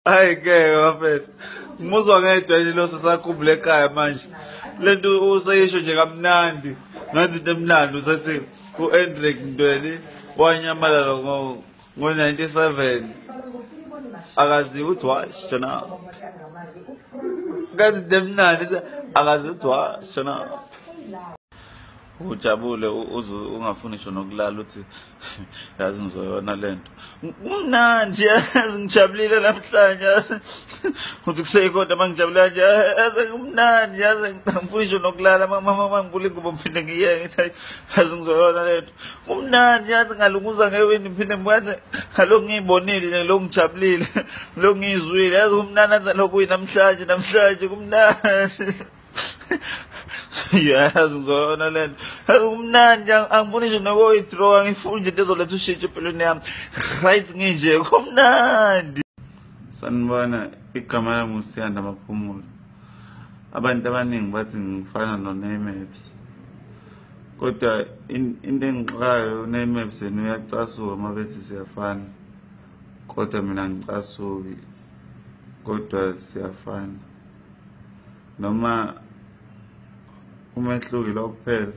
Hayi ngeke bafethu. Ngimuzwa ngedwa yini lo sesakhumbule ekhaya manje. Lento useyisho nje kamnandi. Ngathi into emnandi usethi uEndrick Ntweli wanyamalala ngo 97. Akaziwa ukuthi washona. Ngathi into emnandi akaziwa ukuthi washona. Ujabule uze ungafuni ngisho nokulala uthi yazi ngizoyona lento. Kumnandi yazi ngijabulile namhlanje yazi. Uthi kuseyikodwa mangijabula kanje yazi kumnandi yazi ngifuni ngisho nokulala mama ngibula ingubo ngiphinde ngiyeke ngithi yazi ngizoyona lento. Kumnandi yazi ngalunguza ngewindi ngiphinde ngiyazi ngalokhu ngiyibonile nje lokhu ngijabulile lokhu ngiyizwile yazi kumnandi yazi lokhu namhlanje namhlanje kumnandi. Yazi ngizona lento. Kumnandi angifuni nje nokuyi-draw angifuni nje into ezoletha ushintsho empilweni yami. Right nginje kumnandi. Sanibona, igama lami uSiyanda Maphumulo. Abantu abaningi bathi ngifana noNaymaps. Kodwa into engixakayo uNaymaps yena uyacasuka uma bethi siyafana. Kodwa mina ngicasuki. Kodwa siyafana. Noma umehluko lo kuphela.